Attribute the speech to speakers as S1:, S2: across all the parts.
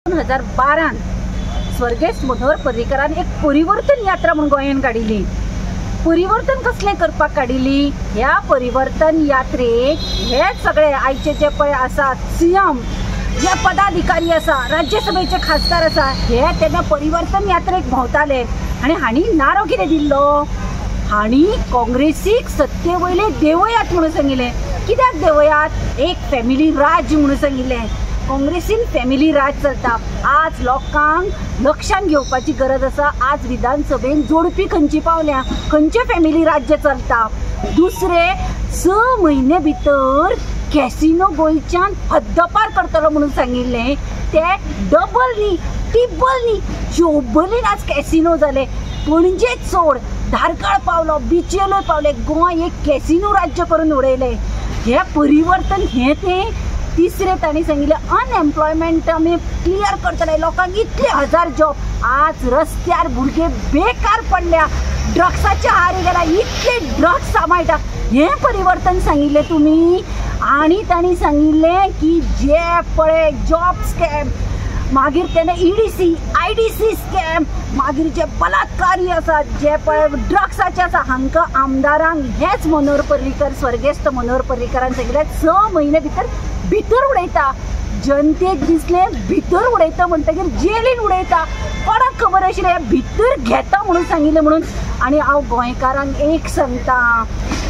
S1: 2012 स्वर्गेस्त मनोहर पर्रीकरान एक परिवर्तन यात्रा म्हणून गोंयान काडिल्ली. परिवर्तन कसलें करपाक काडिल्ली? ह्या परिवर्तन यात्रेक हे सगळे आयचे जे पळय आसात सीएम, जे पदाधिकारी आसा, राज्यसभेचे खासदार आसा, हे तेन्ना परिवर्तन यात्रेक भोंवताले. आनी हांणी नारो कितें दिल्लो? हांणी काँग्रेसीक सत्ते वयले देवयात म्हणून सांगिल्लें. कित्याक देवयात? एक फॅमिली राज्य म्हणून सांगिल्लें. काँग्रेसीन फॅमिली राज चलता. आज लोकांक लक्षांत घेवपाची गरज आसा. आज विधानसभेन जोडपी खंयची पावल्या, खंयचे फॅमिली राज्य चलता. दुसरे 6 म्हयने भितर कॅसिनो गोंयच्यान हद्दपार करतलो म्हणून सांगिल्लें, ते डबल न्ही टिबल न्ही चोबलीन आज कॅसिनो जाले. पणजे चोड धारगळ पावलो, बिचेलोय पावले, गोंय एक कॅसिनो राज्य करून उडयलें. हें परिवर्तन हें तें. तिसरें तांणी सांगिल्लें अनएम्प्लॉयमेंट आमी क्लियर करतले, लोकांक इतले हजार जॉब. आज रस्त्यार भुरगे बेकार पडल्या, ड्रग्साच्या आहारी गेला, इतले ड्रग्स सांबाळटा. हें परिवर्तन सांगिल्लें तुमी. आनी तांणी सांगिल्लें की जे पळय जॉब स्कॅम, मागीर तेणें EDC IDC scam, मागीर जे बलात्कारी आसात, जे पळय ड्रग्साचे आसा, हांकां आमदारांक हेच मनोहर पर्रीकर, स्वर्गेस्त मनोहर पर्रीकरान सांगिल्लें 6 म्हयने भितर भितर उडयता. जनतेक दिसलें भितर उडयता म्हणटकीर जेलीन उडयता, कोणाक खबर आशिल्लें भितर घेता म्हणून सांगिल्लें म्हणून. आनी हांव गोंयकारांक एक सांगता,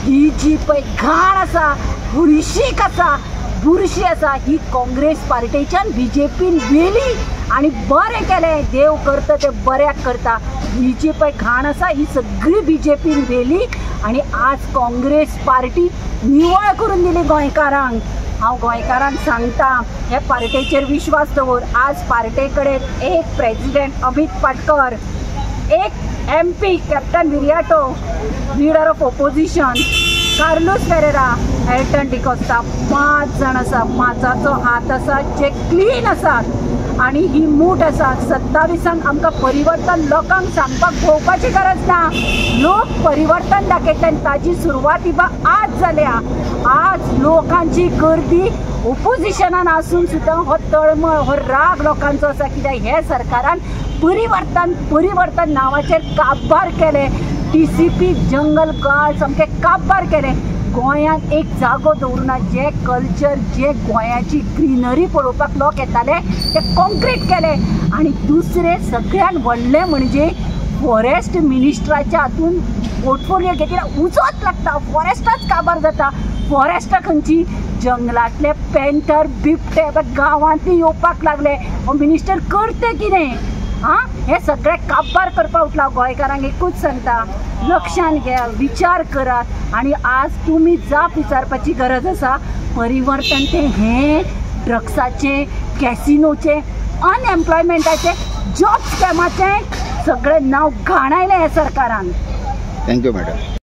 S1: ही जी पळय घाण आसा, हळशीक आसा, बुरशी आसा, ही काँग्रेस पार्टेच्यान बीजेपीन व्हेली. आनी बरें केलें, देव करता तें बऱ्याक करता. ही जी पळय घाण आसा ही सगळी बीजेपीन व्हेली आनी आज काँग्रेस पार्टी निवळ करून दिली गोंयकारांक. हांव गोंयकारांक सांगता, हे पार्टेचेर विश्वास दवर. आज पार्टे कडेन एक प्रेजिडेंट अमित पाटकर, एक MP captain Viriato, leader of opposition Carlos Ferreira, Elton D'Costa, 5 जाण आसा. 5चो हात आसा जे क्लीन आसात आनी ही मूठ आसा. 27 आमकां परिवर्तन लोकांक सांगपाक भोंवपाची गरज ना. लोक परिवर्तन दाखयतले आनी ताजी सुरवात ही आज जाल्या. आज लोकांची गर्दी ओपोजिशनान आसून सुद्दां हो तळमळ, हो राग लोकांचो आसा. कित्याक हे सरकारान परिवर्तन परिवर्तन नांवाचेर काबार केलें. TCP जंगल गार्ड सामके काबार केले. गोंयांत एक जागो दवरुना. जे कल्चर, जे गोंयाची ग्रिनरी पळोवपाक लोक येताले ते कॉन्क्रीट केले. आनी दुसरें सगळ्यान व्हडलें म्हणजे फॉरेस्ट मिनिस्ट्राच्या हातून पोर्टफोलियो घेतल्यार उजोच लागता, फॉरेस्टाच काबार जाता. फॉरेस्टां खंयची? जंगलांतले पेंटर बिबटे गांवांतली येवपाक लागले. हो मिनिस्टर करता कितें? आं, हें सगळें काबार करपाक उठला. गोंयकारांक एकूच सांगता, लक्षान घ्या, विचार करात आनी आज तुमी जाप विचारपाची गरज आसा. परिवर्तन तें हें ड्रग्साचें, कॅसिनोचें, अनएम्प्लॉयमेंटाचें, जॉब स्कॅमाचें सगळें नांव घाणायलें ह्या सरकारान.
S2: Thank you madam.